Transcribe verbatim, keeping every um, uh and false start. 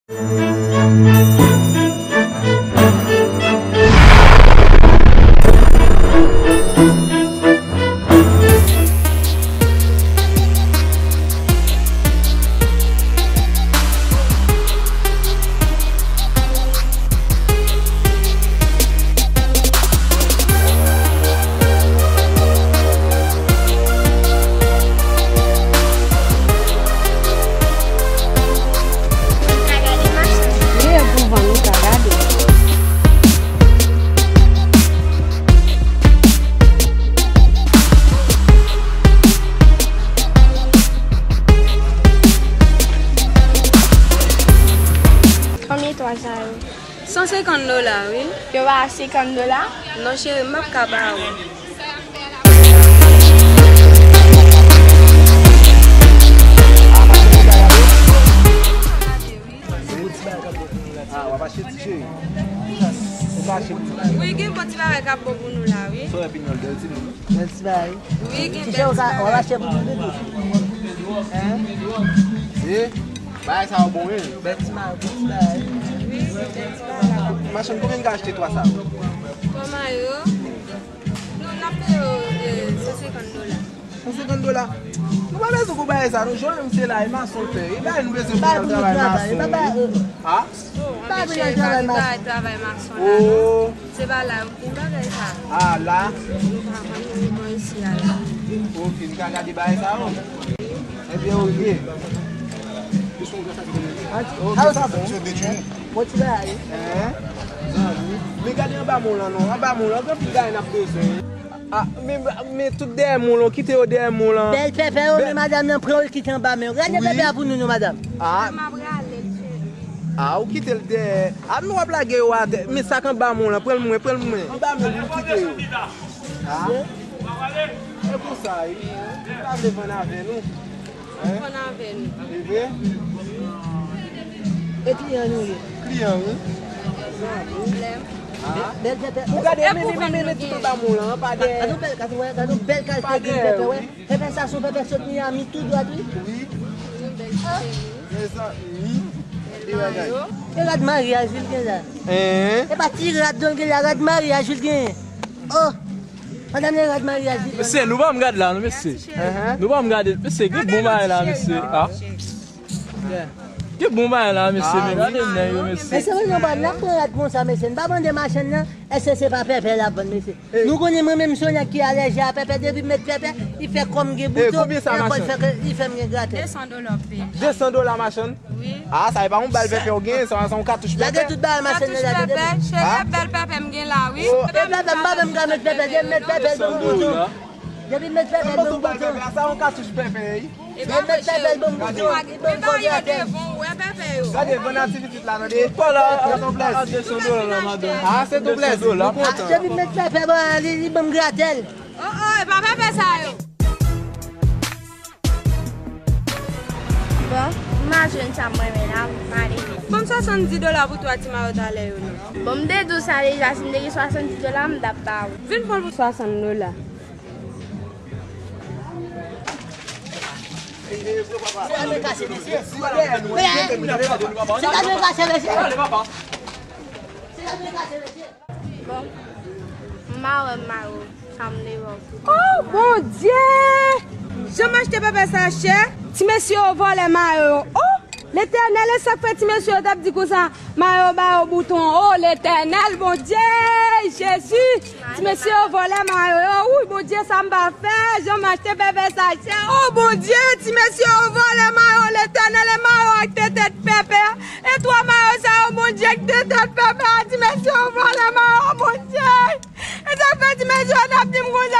Li e pou vann, ou ka gade. Konbyen twa sa yo? San senkant dola, wi. Yo ba senkant dola? Non, cheri, m p ap ka ba ou. Ah, w ap achte ti cheri. Ou ka achte pou nou. Wi, gen bon ti bagay k ap bon pou nou la, wi. Sa w wè pinyòl bèl ti moun. Bèl ti bagay. Wi, gen ti cheri, bèl ti bagay. W ap achte pou nou tou. Hein? Eh, bagay sa yo bon, wi. Bèl ti bagay, bèl ti bagay. Wi, gen bèl ti bagay la. Machann, konbyen n ka achte twa sa yo? Twa mayo? Non, n ap peye yo, eh, san senkant dola. San senkant dola. Nou pa bezwen pou bagay sa, nou jwenn misye la, e mason l fè. E bagay nou bezwen pou l al travay mason, wi. Ha? Oh, anben cheri, pa gen bagay travay mason la, non. Se pa la yo gen bagay sa. Ah, la? Nou pa vann, nou vann isi a la. Ok, nou ka gade bagay sa yo. Ebyen, ok. Ok. Bon ti bagay. Hein? Zanmi. Men gade anba mon lan non. Anba mon lan, gen anpil bagay n ap bezwen. Ah, men, men tout dèyè mon lan, kite yo dèyè mon lan. Bèl pèpè yo, men madanm nan pran yo kite anba men yo. Gade pèpè a pou nou non, madanm. Ah. Ah, ou kite l dèyè. Ah, nou ap lage yo atè. Men sa k anba mon lan, pran l mwen, pran l mwen. Anba men nou kite yo. Ah. E pou sa, wi. Ou pa vle vann avè nou. Hein? Vann avè nou. E vre? E kliyan nou ye. Kliyan, wi. Pwoblèm. Ah. Bèl pèpè. Ou gade, men, men, men, men tout anba mon lan, pa dèyè. Gade yon bèl, gade yon bèl kalite grenn pèpè, wè. Pèpè sa se yon pèpè sot Miami tou dwat, wi. Wi. Mezanmi. E rad maryaj li gen la. Hein? E pa ti rad non l gen la, rad maryaj li gen. Oh. Madanm nan rad maryaj li. Mesye, nou pa m gad la non, mesye. Hein? Nou pa m gade, mesye, gen bon bagay la, mesye. Ah. Gen bon bagay la, mesye, men gade nèg yo, mesye. Mesye, nou pa n ap pran rad konsa, mesye. Nou pa mande machann nan, èske se pa pèpè l ap vann, mesye? Nou konnen mwen menm se yon nèg ki alèji a pèpè, depi m met pèpè, li fè kò m gen bouton, e ankò li fè m gen gratèl. De san dola w ap peye. De san dola machann? Wi. Ah, sa e pa yon bal pèpè w gen, sa se yon katouch pèpè. Lage tout bagay machann nan lage depi. Katouch pèpè, cheri, bèl pèpè m gen la, wi. Oh. E pèpè m pa menm ka met pèpè, depi m met pèpè l ban m bouton. Depi m met pèpè l ban m bouton. Sa se yon katouch pèpè, wi. Depi m met pèpè l ban m bouton, li ban m kò gratèl. Gade, vann ati pitit la, tande. Pala, a de san dola la, madanm. Ah, se tou plèzi, nou kontan. Depi m met pèpè ban li, li ban m gratèl. Oh, oh, e pa pèpè sa yo. Bon, m a jwenn sa m renmen la, m ale. Ban m swasanndis dola pou twa ti mayo talè yo non. Bon, m te di w sa deja, si m te gen swasanndis dola, m t ap ba ou. Vin pran l pou swasann dola. Se la men kase, mesye. Se la men kase, mesye. Se la men kase, mesye. Bon, m a wè mayo, sa m te wè w. Oh, Bondye! Jan m achte pèpè sa chè, ti mesye yo vòlè mayo yo. Oh, Letènèl, e sa k fè ti mesye yo t ap di konsa, mayo yo ba yo bouton. Oh, Letènèl, Bondye, Jezi, ti mesye yo vòlè mayo yo. Wi, Bondye, sa m pa fè, jan m achte pèpè sa chè. Oh, Bondye, ti mesye yo vòlè mayo, Letènèl, e mayo ak te tèt pèpè. E twa mayo sa yo, Bondye, k te tèt pèpè a, ti mesye yo vòlè mayo, Bondye. E sa fè ti mesye yo t ap di m konsa.